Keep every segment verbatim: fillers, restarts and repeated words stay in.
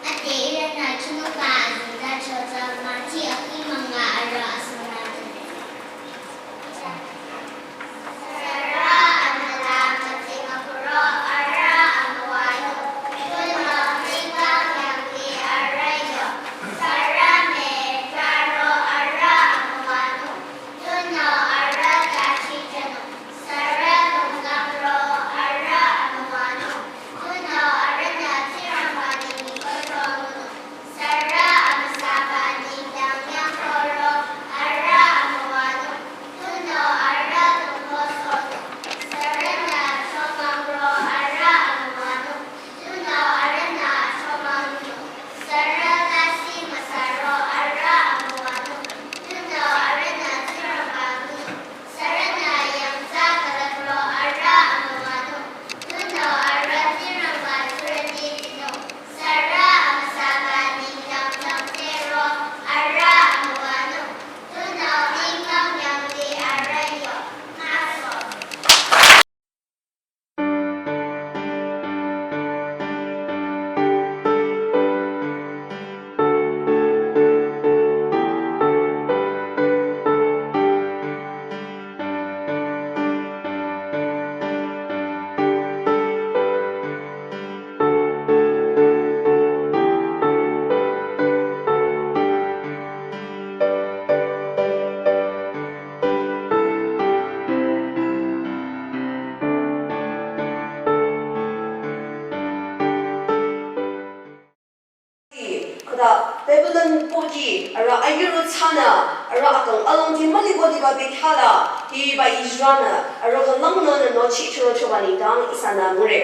Ade ihrünü chunupba azengtacho tsü Mati akhi münga arüh asünü. Sürü anüla mütsingakuro arüh amüwanung. Tunüo ninglang yangdi arüh yo. Sürü müparo arüh amüwanung. Tunüo arüh tashichanung. Sürü lungkangro arüh amüwanung. Tunüo arühnü Tsingrangba nengdang koshonung. Sürü amüsaba nengdang yangkoro arüh amüwanung. Tunüo arüh lungkosohnung. Sürünü chomangro arüh amüwanung. Tunüo arühnü chomangnung. Sürü lasih müsaro arüh amüwanung. Tunüo arühnü Tsingrangba ngunung. Sürünü yangthsa külüpro arüh amüwanung. Tunüo arüh Tsingrangba tsurüti tinung. Sürü amüsaba nengdang yangthsaro arüh amüwanung. Tunüo ninglang yangdi arüh yo. Maso. Khüta Babylon pohki arüh ayurü thsanü arüh akang alongdi müliko liba bekhyah la hiba Israelnü arüh khyang langnü nüno chichürochoba nengdang ihsanü ngure.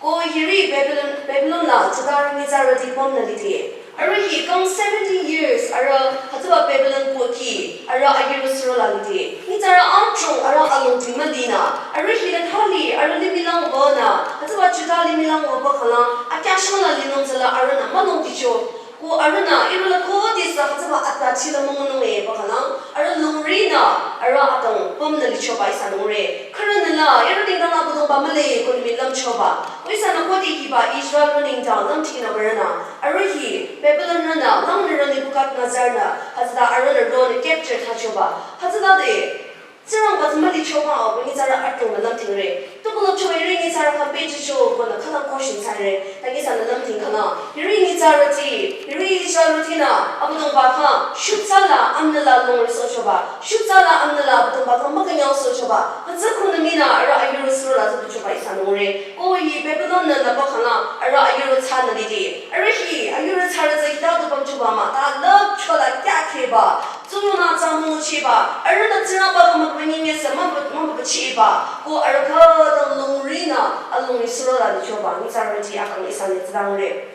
Ko hiri Babylon, Babylon la Judarü nyitsarüti pümnü lide. Arüh hi kang seventy years arüh hütsüba Babylon pohki arüh ayurü suro la lide. Nyitsarü adrong arüh alongdi mülinü. Arüh hi la thali arüh limih lang wünü. Hütsüba Juda limih lang wüba khülang akyashang la linung tsüla arühnü mülongdicho. Ko arühnü ihrü la khodesü hütsüba atbati la müngunung eba khülang arüh lungrinü arüh akang pümnü lichoba ihsanü ngure. Khürünü la ihrü nengdang la budongba mühle ko limih lümchoba. Ko ihsanü khode hiba Israelrü nengdang lümtinü barünü arüh hi Babylon nü, langnürü Nebukadnezar nü, hütsüta arühnü ronü capture thsachoba. Hütsütade, Tsingrangba tsü mülichoba, o nyitsarü adrongnü lümthingre. Tukulüpcho hiri nyitsarü khyang pehjücho konü khütang question thsare. Ta ihsanü lümthing khangla. Hiri nyitsarüti, hiri Israelrütinü, Abüdongba khyang, shutsa la, amnü la longri sochoba. Shutsa la, amnü la, Abüdongba khyang mükünyang sochoba. Hütsü khunü mii nü, arüh ayurü suro la züduchoba ihsanü ngure. Ko hi Babylon nü nüba khangla, arüh ayurü thsanü lide. Arüh hi, ayurü thsarü tsü hita du pümchoba mah, ta lüpcho la kyakheba. Tsurünü tsü müngücheba, arühnü Tsingrangba khyang mükünyang sü mü-, mü-, mübücheba, ko arüh khütang longrinü, alongri suro la lichoba, nyitsarüti akang ihsanü tsüdangre.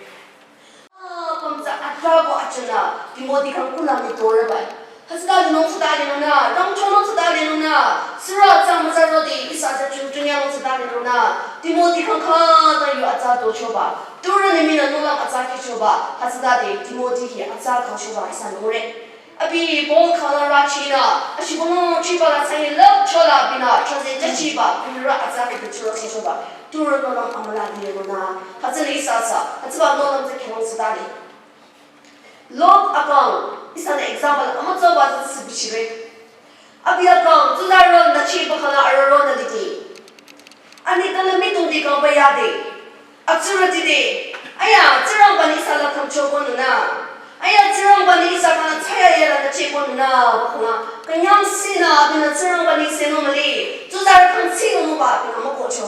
Ah, pümtsa atrah ko achanü, Timothy khyang kula mütoreba. Hütsüta linung tsüta linungnü, rangchonung tsüta linungnü, sürü atsa mütsarode, ihsa atsa chungchunyanung tsüta linungnü, Timothy khyang khütang yu atsa tochoba, turünü mii nü nohlüm atsa khichoba, hütsütade Timothy hi atsa khangshuba ihsanü ngure. Abi Paul khala rachinü, ashibülung chiba la tsang lüpcho la abinü, chaze jachiba, abinü rü atsa khe churo sochoba. Turü nohlüm amüla diye nü, hütsünü ihsa sü, hütsüba nohlüm tsü khyang sütade. Lot akang, ihsanü example, amütsoba tsü bichire. Abi akang, tsuzarü nü chiba khala arüh ronü lide. Ani kala mütungdi kangba yade. Atsurüti de. Aya, Tsingrangba nü ihsa la khümcho konunü. Aya, Tsingrangba nü ihsa khyang thsayahiya lanü che konunü. Bakhanü, künyangsinü abinü Tsingrangba nü senung müli. Tsuzarü khyang tsinungba abinü mükohcho.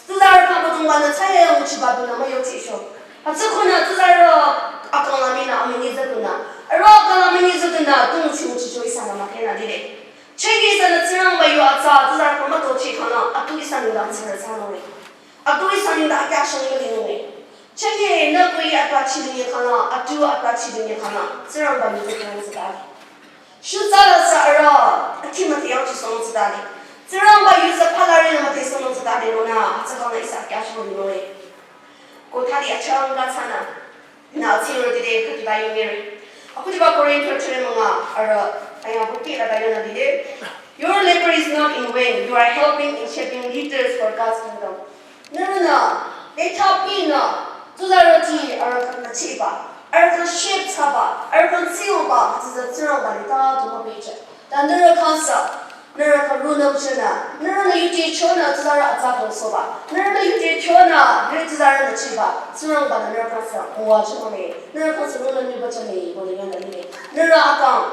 Tsuzarü khyang Abüdongba nü thsayahiya nguchiba abinü müyochicho. Hütsü khunü tsuzarü akang la mii nü amünyi züdunü. Arüh akang la münyi züdunü, tu nguchi nguchicho ihsanü müthehnü lile. Chenge ihsanü Tsingrangba yu atsa, tsuzarü khyang mütochi khangla, atu ihsa nengdang tsürü thsanunge. Atu ihsa nengdang akyahshang mülinunge. Chenge nü kui atpa chidinge khangla, atu atpa chidinge khangla, Tsingrangba yu tsü khyang tsütade. Shutsa la sü arüh, akhi mütheyang chisohnung tsütade. Tsingrangba yu sü phalari nü müthehsohnung tsütade nonü, hütsü khangla ihsa akyahshang mülinunge. Ko thali achangka thsanü. Nü tsingro dide khüdu ta yongere. Akhudiba Korinth thüre münga arüh, aya bukti la ta yonü dide. Your labor is not in vain. You are helping in shaping leaders for God's kingdom. Nührünü, beta pinü, tsuzarüti arüh khyang müchiba, arüh khyang shape thsaba, arüh khyang tsinungba, tsuzarü Tsingrangba nü ta tu mübücheh. Ta nührü khyang sü, nührü khyang rungnüm chenü, nührünü yuje chonü tsuzarü atsa kangsohba, nührünü yuje chonü, nührü tsuzarü nü chiba, Tsingrangba nü nührü khyang sü müwajünung e, nührü khyang sü rungnüm nyiba chonü, ko nü yonü lile. Nührü akang,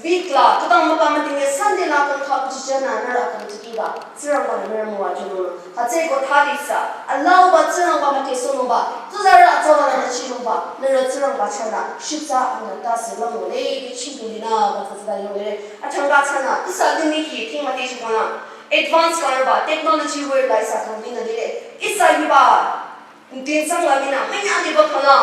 weak la, khütang müpa müdinge Sunday la kang kha kuchi chenü, nührü akang tikiba, Tsingrangba nü nührü müwajünung. Hütsüeko thali sü, alauba Tsingrangba müthehsohnungba, tsuzarü atsauba la müchinungba, nührü Tsingrangba chahnü, shutsa amünü tase lümnung le, de chingdu linü, ba tsü tsüta yongere. Achangka thsanü, ihsa limih hi, ting müthehchi khangla, advance kangba, technology world la ihsa kang linü lile. Ihsa hiba, ntinsang la mii nü, münya liba khangla,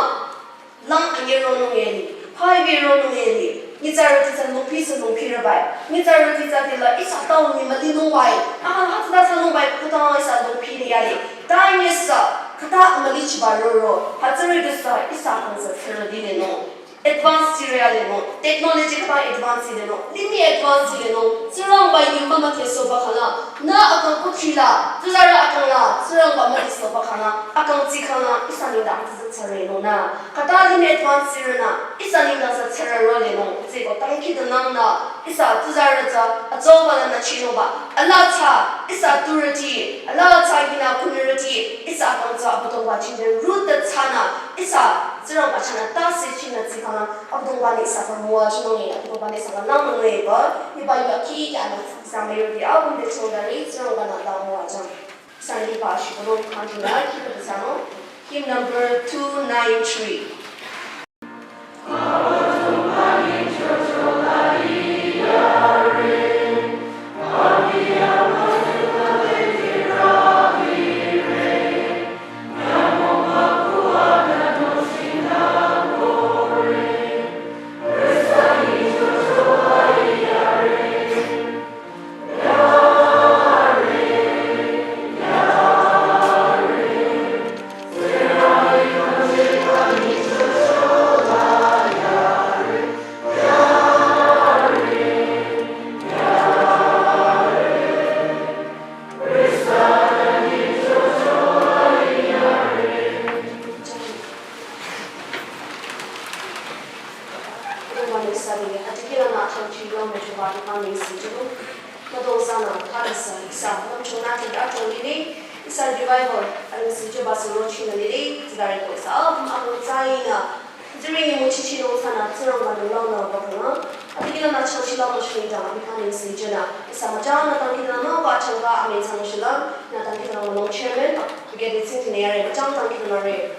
lang anye ronung eli, highway ronung eli, nyitsarüti tsü lungpi sü lungpi rübai. Nyitsarüti tsü tila ihsa town nü mülinungbai. Aha, hütsüta sü lungbai, khütang ihsa lungpi nü yale. Ta nye sü, khüta mülichiba roro, hütsüri de sü ihsa khyang sü tsürü dilenung. Advance siri alenung, technology khüta advance lenung, limih advance lenung, Tsingrangba yu mümüthehsohba khangla, nü akang kuthila, tsuzarü akang la, Tsingrangba müthehsohba khangla, akang tsi khangla, ihsa nengdang tsü tsürü lenung nü. Khüta limih advance sirünü, ihsa nengdang sü tsürü rolenung, tsüeko dangkhidangnangnü, ihsa tsuzarü tsü, atsauba lanü chinungba, alaa tsü, ihsa turüti, alaa tsü hinü khunurüti, ihsa akang tsü Abüdongba chingde rüta thsanü, ihsa Tsingrangba chahnü tase chinü tsi khangla, Abüdongba nü ihsa khyang müwajünung e, Abüdongba nü ihsa khyang langnung e ba, hiba yu akhi kyanü, ihsa müyurüti apüm te chongdari, Tsingrangba nü la müwajüng. Sangdi ba shibülung kangdina, khüdu thsanung. Hymn number two nine three. Bible, aning sijaba suro china lili, zidari ko isa, apung apung zaina. Ziri ni muchichi no sana, zirang ba nung lang na ba kanga. Abi kina na chang shila no shini dang, abi kaning sijana. Isa majang na tang kina no ba chang ba, amin sang shila, na tang kina no long chairman, abi kede sing kina yare, majang tang kina na re.